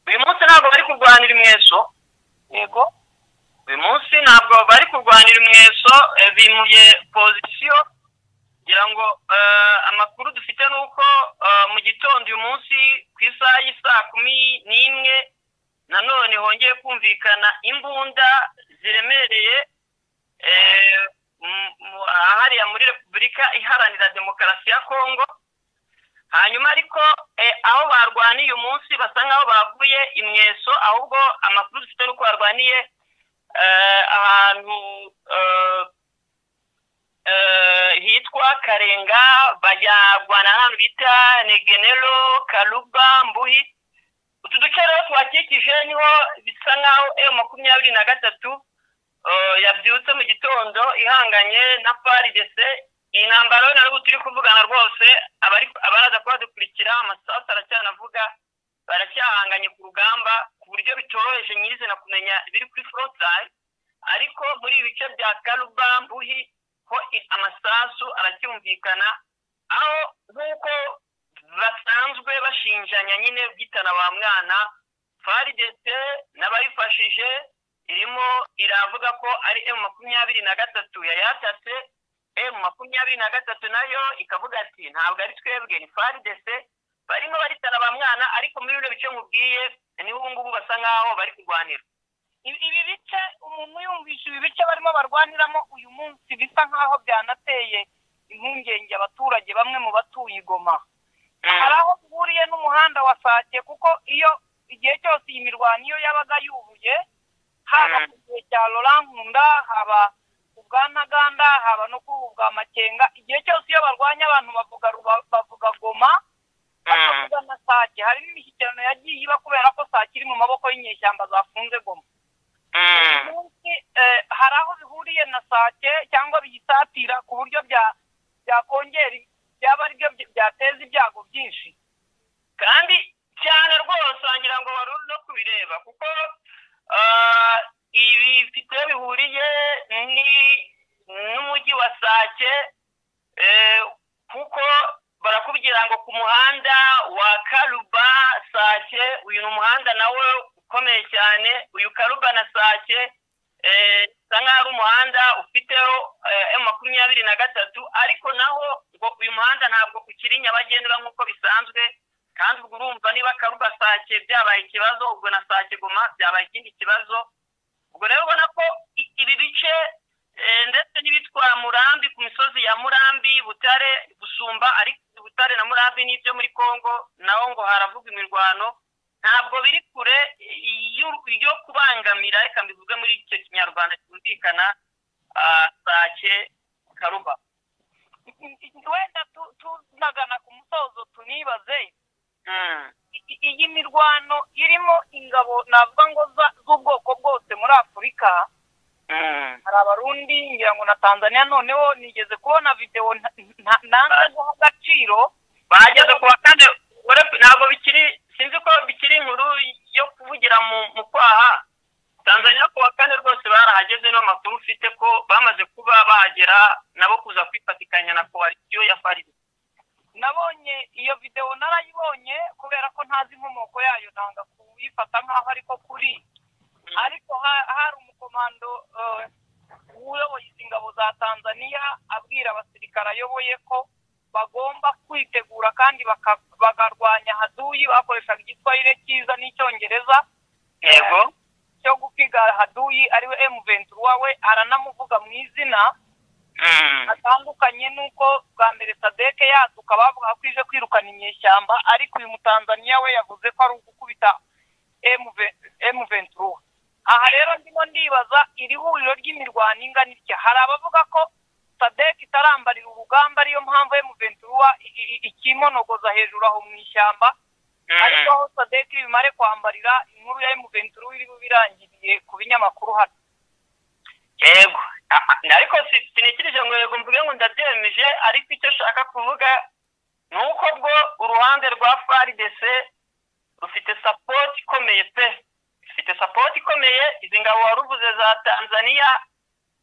Uyu munsi ntabwo bari kurwanira Mweso. Yego, uyu munsi ntabwo bari kurwanira Mweso, bimuye position kugira ngo amakuru dufite nuko mu gitondo uyu munsi ku isaha y'isaa 11 nanone hongeye kumvikana imbunda ziremereye hariya muri Repubulika Iharanira Demokarasi ya Kongo. Hanyuma ariko aho barwaniye uyu munsi basa nkaho bavuye imweso, ahubwo amakuru dufite nuko barwaniye ahantu hitwa bakarenga bajya rwana ahantu bita Negenero, Karuba, Mbuhi. Utu duce rero twakikije niho bisa nkaho M23 yabyutse mu gitondo ihanganye na FARDC. Iyi ntambara na n'ubu turi kuvugana rwose, abaraza kuba dukurikira amasasu aracyanavuga, baracyahanganye ku rugamba ku buryo bitoroheje nyirizina kumenya ibiri kuri front line. Ariko muri ibi bice bya Karuba, Mbuhi ho amasasu aracyumvikana, aho nk'uko basanzwe bashinjanya nyine byitana ba mwana. FARDC n'abayifashije irimo iravuga ko ari M23 yayatatse. M23 nayo ikavuga ati ntabwo ari twebwe, ni FARDC. Barimo baritana ba mwana, ariko muri bino bice mubwiye ni ubu ngubu basa nkaho bari kurwanira ibi bice. Umuntu yumvisha ibi bice barimo barwaniramo uyu munsi bisa nkaho byanateye impungenge abaturage bamwe mu batuye Goma. Hari aho bihuriye n'umuhanda wa Sake, kuko iyo igihe cyose iyi mirwano iyo yabaga yubuye, haba ku gihe cya Laurent Nkunda, haba ubwa Ntaganda, haba no kuri ubwa Makenga, igihe cyose iyo barwanya abantu bavuga Goma, bakavuga na Sake. Hari n'imishyikirano yagiye iba kubera ko Sake iri mu maboko y'inyeshyamba zafunze Goma. Hari aho bihuriye na Sake cyangwa biyisatira ku buryo byakongera byaba ari byo byateza ibyago byinshi. Kandi cyane rwose wagira ngo wari uri no kubireba, kuko ibi bifite bihuriye n'umujyi wa Sake, kuko barakubwira ngo ku muhanda wa Karuba Sake, uyu ni umuhanda nawe ukomeye cyane. Uyu Karuba na Sake bisa nkaho ari umuhanda ufiteho M23, ariko naho ngo uyu muhanda ntabwo ukiri nyabagendwa nk'uko bisanzwe. Kandi ubwo urumva niba Karuba Sake byabaye ikibazo, ubwo na Sake Goma byabaye ikindi kibazo. Ubwo rero ubona ko ibi bice ndetse n'ibitwa Murambi, ku misozi ya Murambi, Butare, Busumba, ariko Butare na Murambi n'ibyo muri Kongo naho ngo haravuga imirwano, ntabwo biri kure yo kubangamira, reka mbivuge muri icyo kinyarwanda cyumvikana, Sake Karuba. Wenda tunagana ku musozo tunibaze iyi mirwano irimo ingabo navuga ngo z'ubwoko bwose muri Afurika. Hari Abarundi ngira ngo na Tanzania, noneho nigeze kubona video nanga guha agaciro bageze ku wa kane. Ntabwo bikiri, sinzi ko bikiri inkuru yo kuvugira mu kwaha. Tanzania ku wa kane rwose barahageze, no makuru ufite ko bamaze kuba bahagera nabo kuza kwifatikanya na coalition ya FARDC. Nabonye iyo video, narayibonye kubera ko ntazi inkomoko yayo, nanga kuyifata nkaho ariko kuri. Ariko hari umukomando uyoboye izi ngabo za Tanzania abwira abasirikare ayoboye ko bagomba kwitegura kandi bakarwanya haduyi. Bakoreshaga igiswahili cyiza n'icyongereza yego cyo gupiga haduyi, ariwe M23 we aranamuvuga mu izina atandukanye nuko bwa mbere Sadeke yaduka bavuga ko ije kwirukana inyeshyamba, ariko uyu Mutanzania we yavuze ko ari ugukubita M23. Aha rero ndimo ndibaza iri huriro ry'imirwano ingana itya. Hari abavuga ko Sadek itarambarira urugamba, ariyo mpamvu M23 ikimonogoza hejuru aho mu ishyamba, ariko aho Sadek bimare kwambarira inkuru ya M23 iri birangiriye ku binyamakuru hano. Yego, ariko sinikirije ngo yego mvuge ngo ndabyemeje, ariko icyo shaka kuvuga ni uko bwo uruhande rwa FARDC rufite support ikomeye pe, rufite support ikomeye. Izi ngabo waruvuze za Tanzania,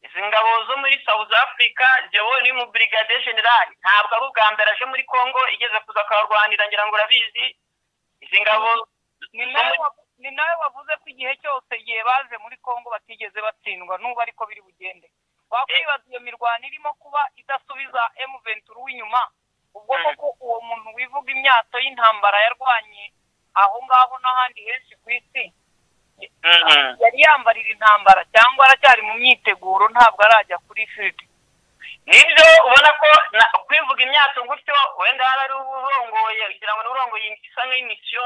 izi ngabo zo muri South Africa ziyobowe n'umu brigadier general, ntabwo ari ubwa mbere aje muri Congo, igeze kuza akarwanira, ngira ngo urabizi. Izi ngabo ni nawe wavuze ko igihe cyose igihe baje muri Congo batigeze batsindwa, n'ubu ariko biri bugende. Wakwibaza iyo mirwano irimo kuba idasubiza M23 inyuma, ubwo koko uwo muntu wivuga imyato y'intambara yarwanye aho ngaho n'ahandi henshi ku isi yari yambarira intambara cyangwa aracyari mu myiteguro, ntabwo arajya kuri field. Nibyo ubona ko kwivuga imyato gutyo wenda hari urongoye, kugira ngo n'urongoye isa nk'imisiyo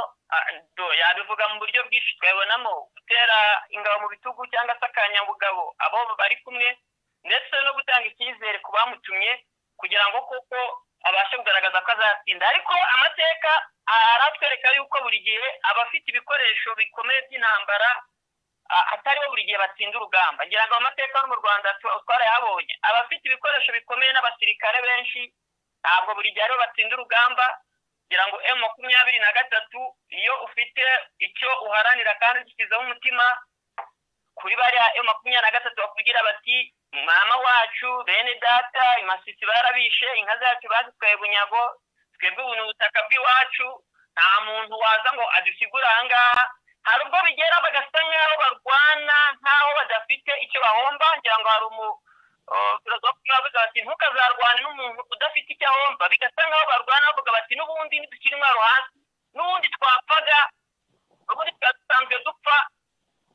yabivuga mu buryo bwinshi, twabonamo gutera ingabo mu bitugu cyangwa se akanyabugabo abo bari kumwe, ndetse no gutanga icyizere ku bamutumye. kugira ngo koko abashe kugaragaza ko azatsinda. Ariko amateka aratwereka yuko buri gihe abafite ibikoresho bikomeye by'intambara atari bo buri gihe batsinda urugamba. Ngira ngo amateka no mu Rwanda twarayabonye, abafite ibikoresho bikomeye n'abasirikare benshi ntabwo buri gihe aribo batsinda urugamba. Ngira ngo M23 iyo ufite icyo uharanira kandi ugishyizeho umutima, kuri bariya M23 bakubwira bati mama wacu, bene data, imasisi barabishe, inka zacu bazitwaye bunyago, twebwe ubu ni ubutaka bw'iwacu, nta muntu waza ngo adusigure aha ngaha. Hari ubwo bigera bagasa nk'aho barwana nk'aho badafite icyo bahomba. Ngira ngo hari umufilozofe wavuze bati ntukazarwane n'umuntu udafite icyo ahomba. Bigasa nk'aho barwana bavuga bati n'ubundi nidushyira intwaro hasi, n'ubundi twapfaga, n'ubundi twari dusanzwe dupfa,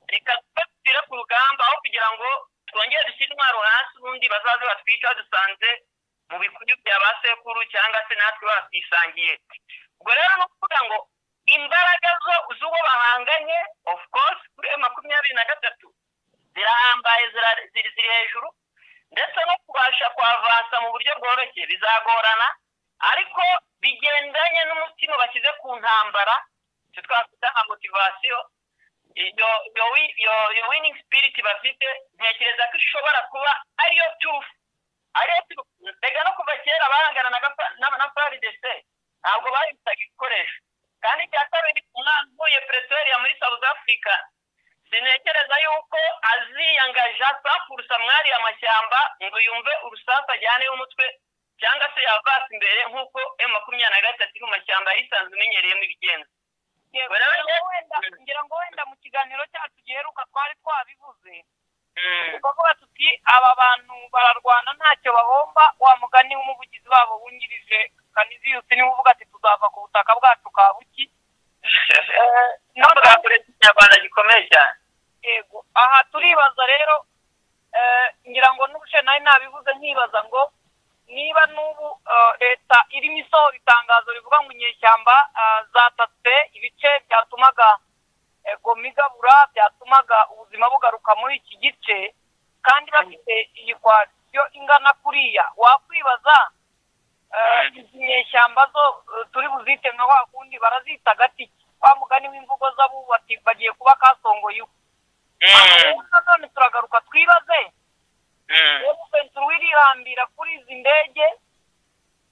reka dupfire ku rugamba aho kugira ngo twongere dushyire intwaro hasi, ubundi bazaze batwica badusanze mu bikuyu bya ba sekuru cyangwa se natwe batwisangiye. Ubwo rero ni ukuvuga ngo imbaraga zo z'uwo bahanganye of course kuri M23 zirahambaye, ziri hejuru, ndetse no kubasha kwavansa mu buryo bworoshye bizagorana, ariko bigendanye n'umutima bashyize ku ntambara, icyo twakwita nka motivation, iyo winning spirit bafite, ntekereza ko ishobora kuba ariyo turufu, ariyo turufu. Mbega no kuva kera bahangana na FARDC ntabwo bayitaga ibikoresho. Kandi icya kabiri, umwana uvuye Pretoria muri South Africa sintekereza yuko aziyangaja safurusa mwari amashyamba ngo yumve urusasu ajyane umutwe cyangwa se yavasa imbere nk'uko M23 iri mu mashyamba yari isanzwe imenyereyemo ibigenza. Ngira ngo wenda mu kiganiro cyacu giheruka twari twabivuze, tukavuga tuti aba bantu bararwana ntacyo bahomba. Wa mugani w'umuvugizi wabo wungirije Kaniziyusi niwe uvuga ati tuzava ku butaka bwacu kabuki. None bwakoresha ikinyarwanda gikomeye cyane. Yego, aha turibaza rero, ngira ngo n'ubushe nari nabivuze nkibaza ngo niba n'ubu leta irimo isohora itangazo rivuga ngo inyeshyamba zatatse ibice byatumaga Goma igabura, byatumaga ubuzima bugaruka muri iki gice, kandi bafite iyi kwasiyo ingana kuriya, wakwibaza izi nyeshyamba zo turi buzite nka wa kundi barazita gatiki, wa mugani w'imvugo z'abubu bati bagiye kuba kasongoye. None turagaruka twibaze wirihambira kuri izi ndege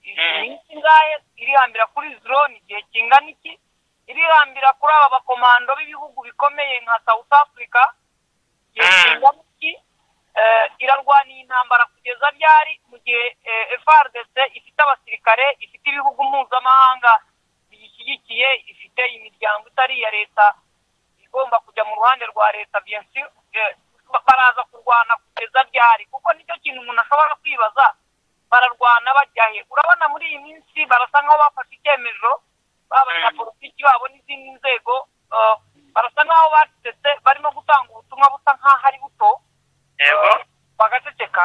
iminsi ingahe, irihambira kuri drone igihe kingana iki, irihambira kuri aba bakomando b'ibihugu bikomeye nka South Africa igihe kingana iki, irarwaniye intambara kugeza ryari, mu gihe FARDC ifite abasirikare, ifite ibihugu mpuzamahanga biyishyigikiye, ifite imiryango itari iya leta igomba kujya mu ruhande rwa leta, bien sûr baraza kurwana kugeza ryari? Kuko nicyo kintu umuntu ashobora kwibaza, bararwana bajya he? Urabona muri iyi minsi barasa nkaho bafashe icyemezo, b'abanyapolitiki babo n'izindi nzego, barasa nkaho bacecetse, barimo gutanga ubutumwa busa nkaho ari buto, bagaceceka.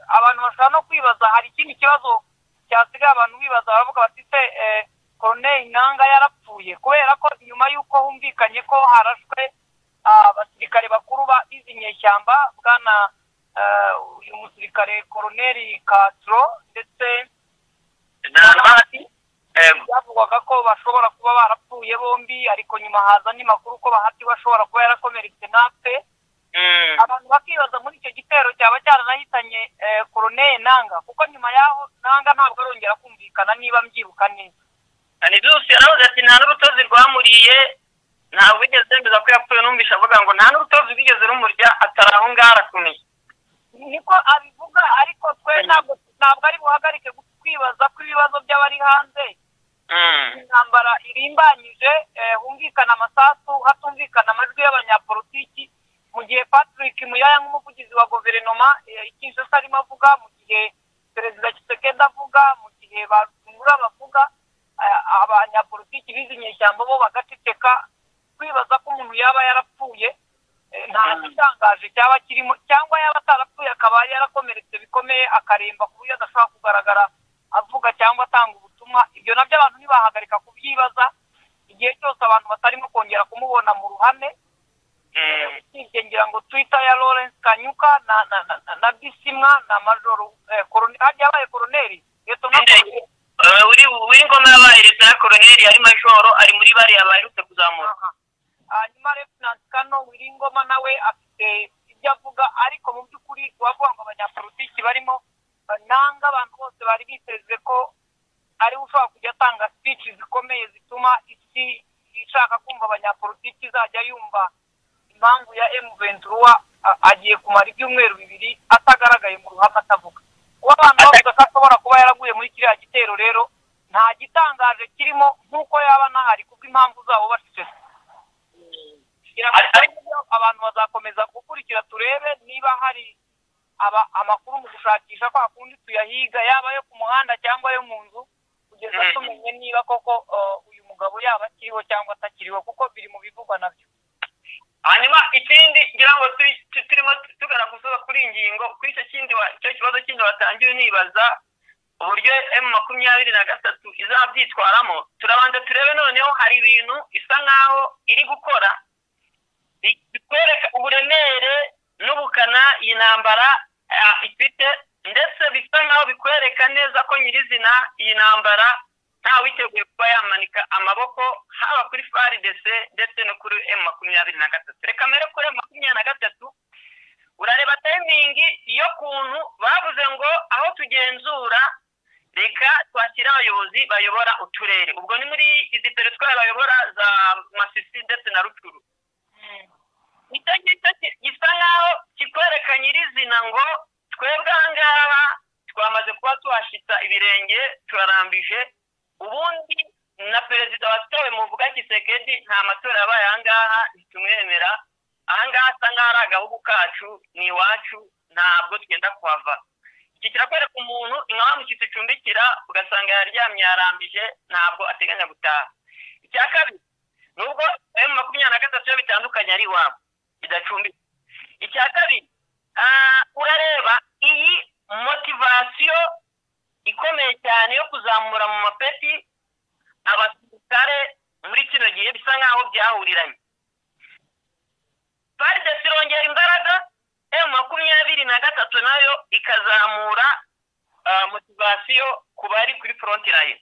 Abantu bashobora no kwibaza, hari ikindi kibazo cyasigaye abantu bibaza, baravuga bati se Colonel Nanga yarapfuye, kubera ko nyuma y'uko humvikanye ko harashwe abasirikare bakuru b'izi nyeshyamba, bwana uyu musirikare Colonel Castro ndetse byavugwaga ko bashobora kuba barapfuye bombi, ariko nyuma haza andi makuru ko Bahati bashobora kuba yarakomeretse ntapfe. Abantu bakibaza muri icyo gitero cyaba cyaranahitanye Colonel Nanga, kuko nyuma yaho Nanga ntabwo arongera kumvikana niba mbyibuka neza. Kaniziyusi yaravuze ati nta n'urutozi rwamuriye, ntabwo wigeze yemeza ko yapfuye, numvisha avuga ngo nta n'urutozi rwigeze rumurya, atari aho ngaho arakomeye. Niko abivuga, ariko twe ntabwo ari buhagarike kwibaza ko ibibazo by'abari hanze, intambara irimbanyije, humvikana amasasu, hatumvikana amajwi y'abanyapolitiki, mu gihe Patrick Muyaya nk'umuvugizi wa guverinoma Kinshasa arimo avuga, mu gihe Perezida Tshisekedi avuga, mu gihe Barungura bavuga, abanyapolitiki b'izi nyeshyamba bo bagaceceka. Kwibaza ko umuntu yaba yarapfuye nta gitangaje cyaba kirimo, cyangwa yaba atarapfuye akaba yarakomeretse bikomeye akaremba ku buryo adashobora kugaragara avuga cyangwa atanga ubutumwa. Ibyo nabyo abantu ntibahagarika kubyibaza igihe cyose abantu batarimo kongera kumubona mu ruhame. Usibye ngira ngo Twitter ya Lawrence Kanyuka na Bisimwa na Major Colonel, yabaye colonel, Wingoma yabaye Lieutenant Colonel, ari majoro, ari muri bariya baherutse kuzamura. Hanyuma Lieutenant Kano Wiringoma nawe afite ibyo avuga, ariko mu by'ukuri wavuga ngo abanyapolitiki barimo nanga abantu bose bari biteze ko ari ushobora kujya atanga speech zikomeye zituma isi ishaka kumva abanyapolitiki izajya yumva impamvu ya M23, agiye kumara ibyumweru 2 atagaragaye mu ruhame atavuga. Kuba abantu bavuga ko ashobora kuba yaraguye muri kiriya gitero rero nta gitangaje kirimo nk'uko yaba nahari kubw'impamvu zabo bacecetse. Abantu bazakomeza gukurikira turebe niba hari amakuru mu gushakisha kwa kundi tuyahiga, yaba yo ku muhanda cyangwa yo mu nzu, kugeza tumenye niba koko uyu mugabo yaba akiriho cyangwa atakiriho, kuko biri mu bivugwa nabyo. Hanyuma ikindi ngira ngo turimo tugana gusoza kuri ingingo, kuri icyo kindi icyo kibazo kindi watangiye unibaza uburyo M23 izabyitwaramo, turabanza turebe noneho hari ibintu isa nkaho iri gukora bikwereka uburemere n'ubukana iyi ntambara ifite, ndetse bisa nkaho bikwereka neza ko nyirizina iyi ntambara ntawiteguye kuba yamanika amaboko, haba kuri FARDC ndetse no kuri M23. Reka mere kuri M23, urareba timing yo kuntu bavuze ngo aho tugenzura reka twashyira abayobozi bayobora uturere, ubwo ni muri izi teritwari bayobora za Masisi ndetse na Rucuru. Icyo ngicyo gisa nkaho kikwereka nyirizina ngo twebwe aha ngaha twamaze kuba tuhashitsa ibirenge, turarambije. Ubundi na perezida watowe muvuga Tshisekedi nta matora yabaye aha ngaha, ntitumwemera aha ngaha, asa nkaho ari agahugu kacu, ni iwacu, ntabwo tugenda kuhava. Iki kirakwereka umuntu nka wa mushyitsi ucumbikira ugasanga yaryamye yarambije, ntabwo ateganya gutaha. Icya kabiri, nubwo M23 yo bitandukanye ari iwabo bidacumbitse. Icya kabiri, urareba iyi motivasiyo ikomeye cyane yo kuzamura mu mapeti abasirikare muri kino gihe bisa nkaho byahuriranye. FARDC irongera imbaraga, M23 nayo ikazamura motivasiyo ku bari kuri front line.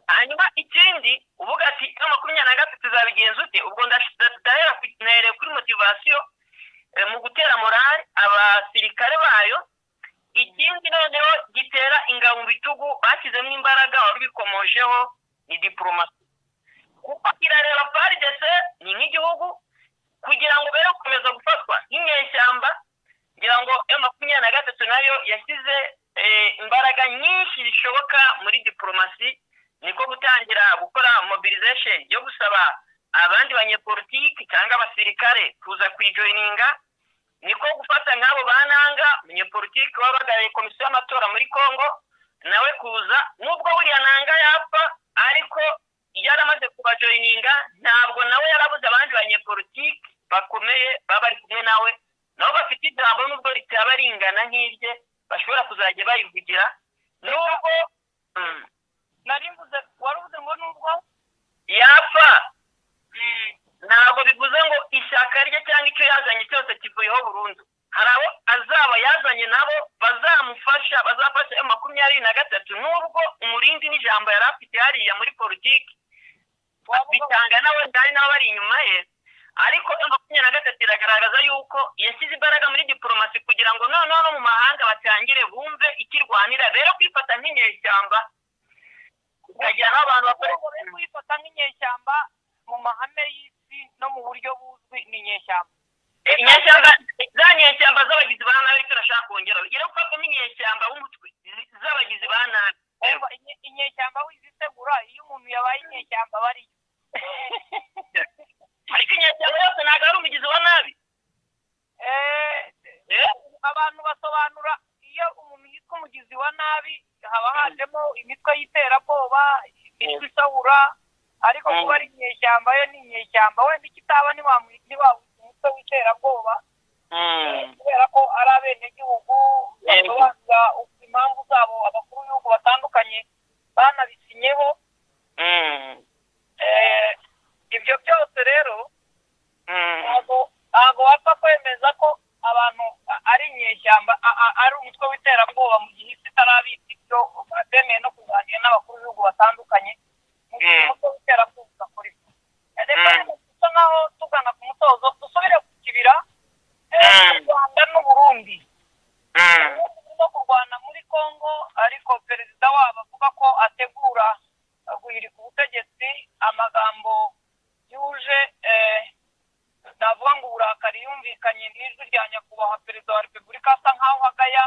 Hanyuma ikindi uvuga ati M23 izabigenza ute, ubwo ndahera kuri motivasiyo mu gutera morale abasirikare bayo. Ikindi noneho gitera ingabo mu bitugu bashyizemo imbaraga wari ubikomojeho ni diplomasi, kuko irareba FARDC ni nk'igihugu kugira ngo bere gukomeza gufatwa nk'inyeshyamba. Ngira ngo M23 nayo yashyize imbaraga nyinshi zishoboka muri diplomasi, niko gutangira gukora mobilization yo gusaba abandi banyepolitiki cyangwa abasirikare kuza kwijoininga, niko gufata nk'abo bananga umunyepolitiki wabagariye komisiyo y'amatora muri Kongo nawe kuza, nubwo buriya nanga yapfa ariko yaramaze kubajoininga, ntabwo nawe yarabuze abandi banyepolitiki bakomeye baba bari kumwe nawe, nabo bafite ijambo nubwo ritaba ringana nk'irye bashobora kuzajya bayivugira. Nubwo nari mvuze waruvuze ngo nubwo yapfa ntabwo bivuze ngo ishyaka rye cyangwa icyo yazanye cyose kivuyeho burundu. Hari abo azaba yazanye nabo bazamufasha, bazafasha M23, nubwo umurindi n'ijambo yari afite hariya muri politiki bitanga nawe ndari nabo bari inyuma ye, ariko M23 iragaragaza yuko yashyize imbaraga muri diplomasi kugira ngo noneho no mu mahanga batangire bumve ikirwanira, bere kwifata nk'inyeshyamba, ukagira n'abantu bakora kwifata nk'inyeshyamba mu mahame y'isi no mu buryo buzwi ni inyeshyamba. Inyeshyamba za nyeshyamba z'abagizi ba nabi turashaka kongera ugera gufatwa nk'inyeshyamba w'umutwe z'abagizi ba nabi. Inyeshyamba wizitegura iyo umuntu yabaye inyeshyamba bari, ariko inyeshyamba yose ntabwo ari umugizi wa nabi. Abantu basobanura iyo umuntu yitwa umugizi wa nabi haba hajemo imitwe y'iterabwoba, imitwe isahura, ariko kuba ari inyeshyamba yo ni inyeshyamba, wenda ikitaba ntiwawita umutwe w'iterabwoba kubera ko ari abenegihugu basobanura impamvu zabo, abakuru b'ibihugu batandukanye banabisinyeho. Ibyo byose rero inyeshyamba, ari umutwe w'iterabwoba mu gihe isi itarabita ibyo, bemeye no kuganira n'abakuru b'ibihugu batandukanye mu gihe umutwe w'iterabwoba udakora ibyo. Reka dusa nkaho tugana ku musozo, dusubire ku Kibira. U Rwanda n'Uburundi no kurwana muri Kongo, ariko perezida wabo avuga ko ategura guhirika ubutegetsi. Amagambo yuje navuga ngo uburakari yumvikanye n'ijwi rya nyakubahwa perezida wa repubulika, asa nkaho agaya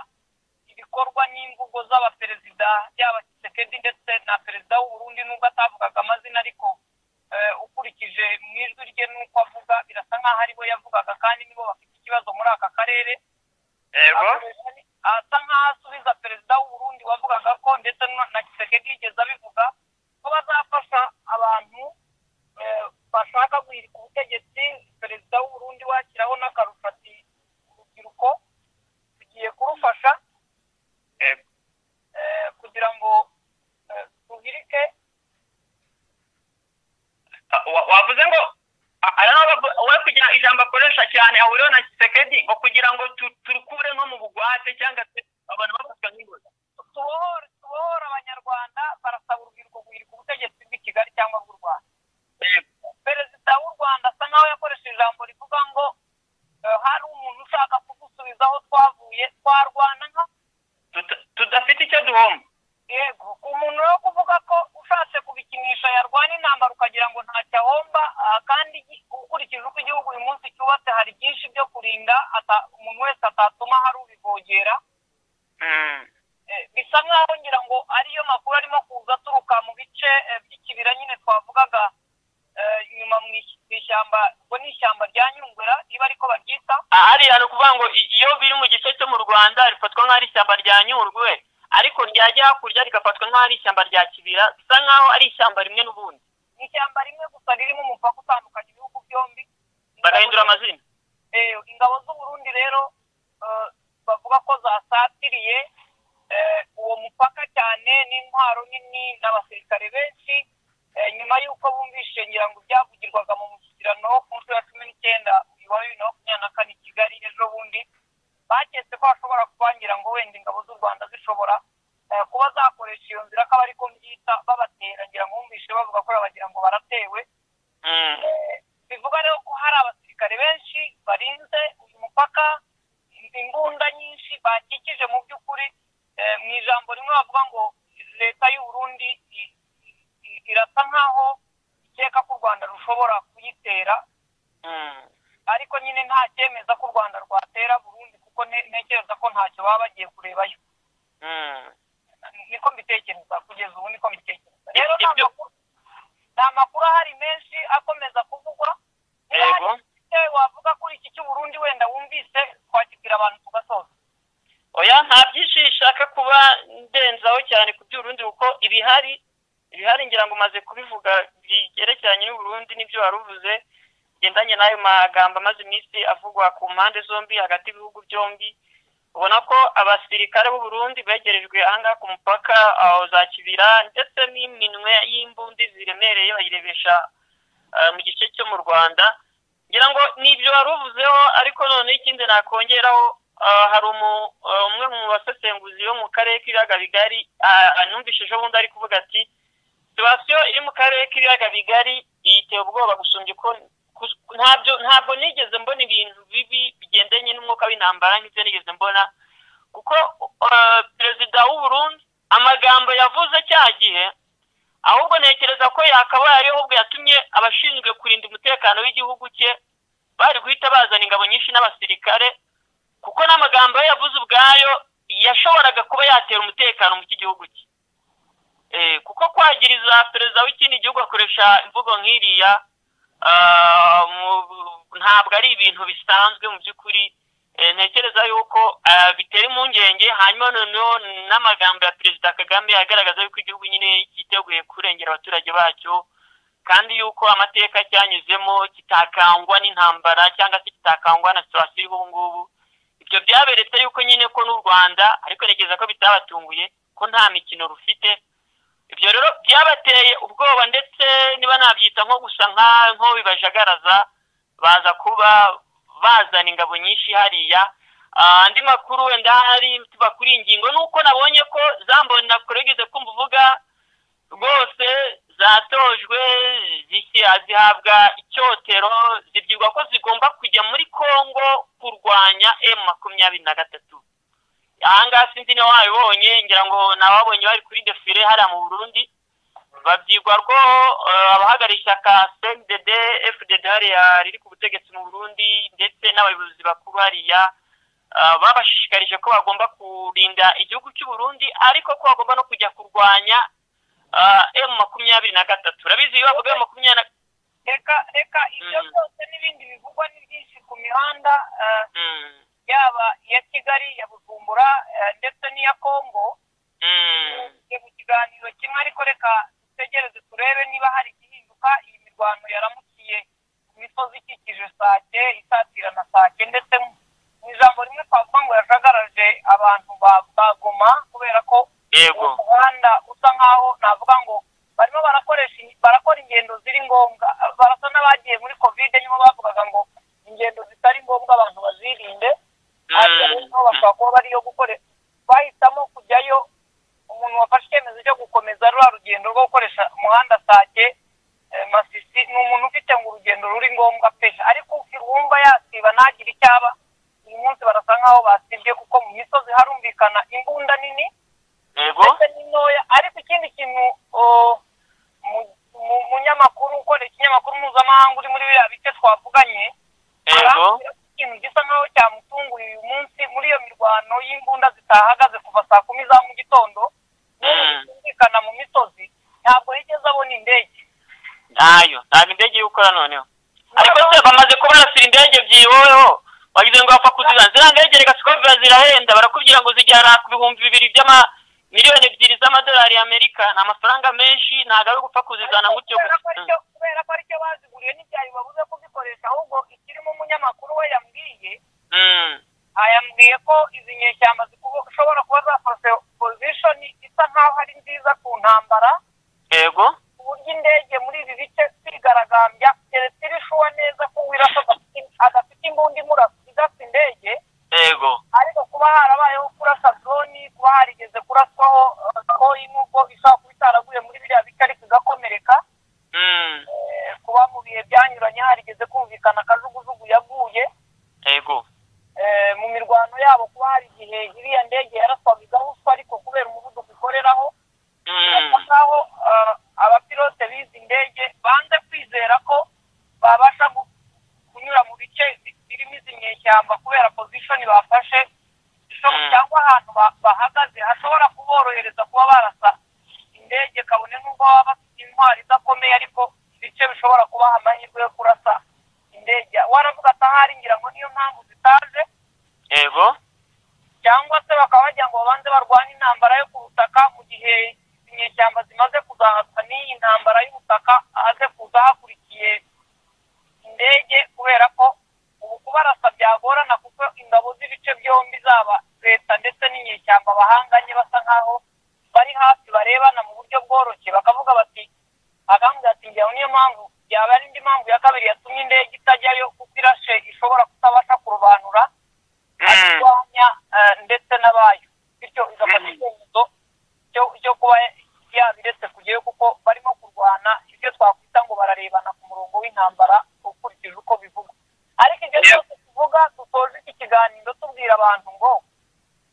ibikorwa n'imvugo z'abaperezida, yaba Tshisekedi ndetse na perezida w'u Burundi, nubwo atavugaga amazina, ariko ukurikije mu ijwi rye n'uko avuga birasa nkaho aribo yavugaga, kandi nibo bafite ikibazo muri aka karere. Asa nkaho asubiza perezida w'u Burundi wavugaga ko, ndetse na Tshisekedi yigeze abivuga, ko bazafasha abantu bashaka guhirika ubutegetsi. Perezida w'u Burundi wakiraho n'akarusho ati urubyiruko tugiye kurufasha kugira ngo ruhirike. Wavuze ngo we kugira ijambo akoresha cyane ahuriweho na Tshisekedi ngo kugira ngo turukure nko mu bugwate cyangwa se abantu bafatwa nk'ingozi, tubohore Abanyarwanda. Barasaba urubyiruko guhirika ubutegetsi bw'i Kigali cyangwa bw'u Rwanda. Perezida w'u Rwanda asa nkaho yakoresheje ijambo rivuga ngo hari umuntu ushaka kudusubiza aho twavuye, twarwana nka tudafite icyo duhomba. Yego, umuntu wo kuvuga ko ushatse kubikinisha yarwana intambara ukagira ngo ntacyo ahomba, kandi ukurikije uko igihugu uyu munsi cyubatse hari byinshi byo kurinda, umuntu wese atatuma hari ubivogera. Bisa nkaho ngira ngo ariyo makuru arimo kuza aturuka mu bice by'Ikibira nyine twavugaga inyuma mu ishyamba, ubwo ni ishyamba rya Nyungwera niba ariko baryita. Hariya ni ukuvuga ngo iyo biri mu gice cyo mu Rwanda rifatwa nk'aho ari ishyamba rya Nyungwe, ariko ryajya hakurya rigafatwa nk'aho ari ishyamba rya Kibira, bisa nk'aho ari ishyamba rimwe n'ubundi. Ni ishyamba rimwe gusa ririmo umupaka utandukanye ibihugu byombi, bagahindura amazina. Ingabo z'u Burundi rero bavuga ko zasatiriye uwo mupaka cyane n'intwaro nini n'abasirikare benshi, nyuma y'uko bumvishe ngira ngo byavugirwaga mu mushyikirano ku nshuro ya 19 wa 2024 i Kigali ejo bundi, baketse ko hashobora kuba ngira ngo wenda ingabo z'u Rwanda zishobora kuba zakoresha iyo nzira, akaba ariko mbyita babatera, ngira ngo bumvishe bavuga ko bagira ngo baratewe. Bivuga rero ko hari abasirikare benshi barinze uyu mupaka, imbunda nyinshi bakikije. Mu by'ukuri mu ijambo rimwe bavuga ngo leta y'u Burundi irasa nkaho ikeka ko u Rwanda rushobora kuyitera, ariko nyine nta cyemeza ko u Rwanda rwatera Burundi, kuko ntekereza ko ntacyo baba bagiye kurebayo. Niko mbitekereza kugeza ubu, niko mbitekereza. Rero nta makuru ahari menshi akomeza kuvugwa. Wavuga kuri iki cy'u Burundi wenda wumvise twakibwira abantu tugasoza. Oya, nta byinshi nshaka kuba ndenzaho cyane ku by'Uburundi, kuko ibihari ngira ngo umaze kubivuga byerekeranye n'Uburundi n'ibyo wari uvuze bigendanye n'ayo magambo amaze iminsi avugwa ku mpande zombi hagati y'ibihugu byombi. Ubona ko abasirikare b'u Burundi begerejwe ahangaha ku mupaka za Kibira, ndetse n'iminwe y'imbundi ziremereye bayirebesha mu gice cyo mu Rwanda. Ngira ngo nibyo wari uvuzeho, ariko none ikindi nakongeraho, hari umwe mu basesenguzi bo mu karere k'ibiyaga bigari anumvise ejo bundi ari kuvuga ati situwasiyo iri mu karere k'ibiyaga bigari iteye ubwoba gusumbya uko ntabwo nigeze mbona ibintu bibi bigendanye n'umwuka w'intambara nk'ibyo nigeze mbona, kuko perezida w'u Burundi amagambo yavuze cya gihe, ahubwo ntekereza ko yakabaye ariyo ahubwo yatumye abashinzwe kurinda umutekano w'igihugu cye bari guhita bazana ingabo nyinshi n'abasirikare, kuko n'amagambo ye yavuze ubwayo yashoboraga kuba yatera umutekano mu gihugu cye. Kuko kwagiriza perezida w'ikindi gihugu akoresha imvugo nk'iriya ntabwo ari ibintu bisanzwe mu by'ukuri. Ntekereza yuko bitera impungenge. Hanyuma noneho n'amagambo ya perezida Kagame agaragaza yuko igihugu nyine cyiteguye kurengera abaturage bacyo, kandi yuko amateka cyanyuzemo kitakangwa n'intambara cyangwa se kitakangwa na situwasiyo y'ubu ngubu. Ibyo byaberetse yuko nyine ko n'u Rwanda, ariko ntekereza ko bitabatunguye ko nta mikino rufite. Ibyo rero byabateye ubwoba, ndetse niba nabyita nko gusa nko bibajagaraza, baza kuba bazana ingabo nyinshi hariya. Andi makuru wenda hari tuba kuri ingingo nuko nabonye ko zambona kuregeze kumva uvuga rwose zatojwe zihabwa icyotero, zibyirwa ko zigomba kujya muri Kongo kurwanya M23. Ahangaha sinzi niba wabibonye, ngira ngo nababonye bari kuri defile hariya mu Burundi, babyirwa ko abahagarariye ishyaka CNDD FDD hariya riri ku butegetsi mu Burundi ndetse n'abayobozi bakuru hariya babashishikarije ko bagomba kurinda igihugu cy'u Burundi, ariko ko bagomba no kujya kurwanya M23. Urabizi iyo bavuga M23, reka ibyo byose n'ibindi bivugwa ni byinshi ku mihanda, yaba iya Kigali, ya Bujumbura ndetse n'iya Kongo. Mu kiganiro kimwe, ariko reka dutegereze turebe niba hari igihinduka. Iyi mirwano yaramukiye ku misozi ikikije Sake, isatira na Sake, ndetse mu ijambo rimwe twavuga ngo yajagaraje abantu ba Goma, kubera ko umuhanda usa nkaho navuga ngo barimo barakora ingendo ziri ngombwa, barasa n'abagiye muri Covid, niho bavugaga ngo ingendo zitari ngombwa abantu bazirinde, ariko bashobora kuba bariyo gukora, bahitamo kujyayo. Umuntu wafashe icyemezo cyo gukomeza ruriya rugendo rwo gukoresha umuhanda Sake Masisi ni umuntu ufite ngo urugendo ruri ngombwa pe, ariko wumva yasiba ntagire icyaba. Uyu munsi barasa nkaho basibye, kuko mu misozi harumvikana imbunda nini ndetse n'intoya. Ariko ikindi kintu umunyamakuru ukora ikinyamakuru mpuzamahanga uri muri biriya bice twavuganye, ikintu gisa nkaho cyamutunguye uyu munsi muri iyo mirwano y'imbunda zitahagaze kuva saa 10 za mu gitondo n'umvikana mu misozi, ntabwo yigeze abona indege. Ntayo, ntabwo indege y'ukora noneho. Ariko se bamaze kubarasira indege ebyiri woweho wagize ngo bapfa kuzizana. Ziriya ndege reka siko zirahenda, barakubwira ngo zijyana ku 2000 by'ama 2 miliyoni z'amadolari y'Amerika. Ni amafaranga menshi, ntabwo ari gupfa kuzizana gutyo gusa. Kubera ko aricyo baziguriye n'ibyari babuze kuzikoresha, ahubwo ikirimo umunyamakuru we yambwiye, yambwiye ko izi nyeshyamba zishobora kuba zafashe position isa nkaho ari nziza ku ntambara. Yego, uburyo indege muri ibi bice kwigaragambya keretse irishuwa neza ko wirasa adafite imbunda imurasa idasa indege. Yego, ariko kuba harabayeho kurasa drone, kuba harigeze kuraswaho koyi nubwo ishobora kuba itaraguye muri biriya bice ariko igakomereka, kuba mu bihe byanyuranye harigeze kumvikana akajugujugu yaguye. Yego, mu mirwano yabo kuba hari igihe iriya ndege yaraswaga igahuswa, ariko kubera umuvuduko ikoreraho, nkaho abapilote b'izi ndege banze kwizera ko babasha kunyura mu bice birimo izi nyeshyamba kubera position bafashe cyangwa ahantu bahagaze hashobora kuborohereza kuba barasa indege, kabone n'ubwo baba bafite intwari idakomeye, ariko ibice bishobora kubaha amahirwe yo kurasa indege. Waravuga ati ahari ngira ngo niyo mpamvu zitaje. Yego, cyangwa se bakaba bagira ngo babanze barwane intambara yo ku butaka, mu gihe inyeshyamba zimaze kuzahazwa n'iyi ntambara y'ubutaka aze kuza hakurikiye indege, kubera ko ubu kubarasa byagorana kuko ingabo z'ibice byombi zaba leta ndetse n'inyeshyamba bahanganye basa nkaho bari hafi barebana mu buryo bworoshye, bakavuga bati agambye ati ngira niyo mpamvu yaba ari indi mpamvu ya kabiri yatumye indege itajyayo, kuko irashe ishobora kutabasha kurobanura arwanya ndetse n'abayo, bityo igafata icyemezo cyo kuba yabiretse kujyayo, kuko barimo kurwana ibyo twakwita ngo bararebana ku murongo w'intambara ukurikije uko bivugwa. Ariko ibyo byose tuvuga dusoje iki kiganiro tubwira abantu ngo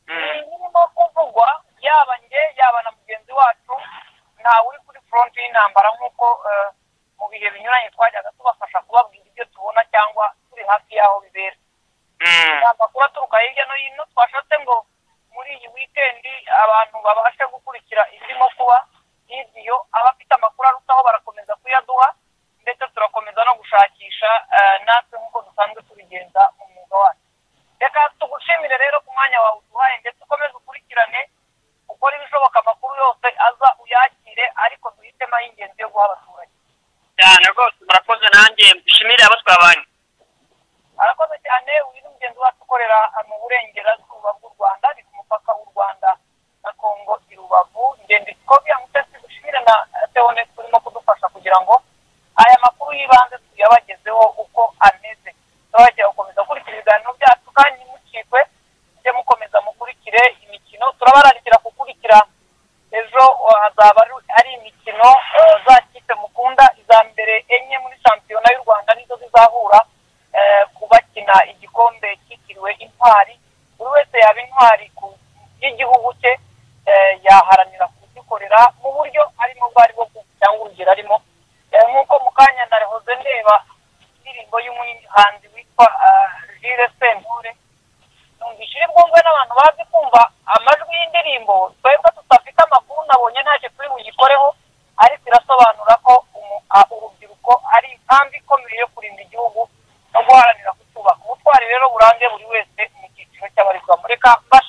ibirimo kuvugwa yaba njye yaba na mugenzi wacu ntawe uri kuri front y'intambara nk'uko mu bihe binyuranye twajyaga tubafasha kubabwira ibyo tubona cyangwa turi hafi y'aho bibera. Amakuru aturuka hirya no hino twashatse ngo muri iyi weekend abantu babashe gukurikira ibirimo kuba hirya, abafite amakuru arutaho barakomeza kuyaduha, ndetse turakomeza no gushakisha natwe nk'uko dusanzwe tubigenza mu mwuga wacu. Reka tugushimire rero ku mwanya wawe uduhaye, ndetse ukomeze ukurikirane ukore ibishoboka amakuru yose aza uyakire, ariko duhitemo ay'ingenzi yo guha abaturage. Cyane rwose murakoze, nanjye nshimire abo twabanye. Arakoze cyane. Uyu ni mugenzi wacu ukorera mu burengerazuba bw'u Rwanda, ni ku mupaka w'u Rwanda na Kongo i Rubavu. Ngende Scovia Mutesi, dushimire na Theoneste urimo kudufasha kugira ngo aya makuru y'ibanze tuyabagezeho uko ameze. Turabagira gukomeza gukurikira ibiganiro byacu kandi ntimucikwe. Azaba ari imikino za kipe mukunda, iza mbere enye muri shampiyona y'u Rwanda nizo zizahura kubakina igikombe cyitiriwe intwari. Buri wese yaba intwari y'igihugu cye, yaharanira kugikorera mu buryo arimo bwo aribwo cyangwa urugero arimo. Nk'uko mu kanya narehoze ndeba indirimbo y'umuhanzi witwa Jules Sentore, numvise iri bwumve n'abantu bazi kumva amajwi y'indirimbo, twebwe tudafite amakuru nabonye ntacyo turi buyikoreho, ariko irasobanura ko urubyiruko ari impamvu ikomeye yo kurinda igihugu no guharanira kucyubaka. Ubutwari rero burange buri wese mu cyiciro cy'abarizwamo. Reka mbashimire.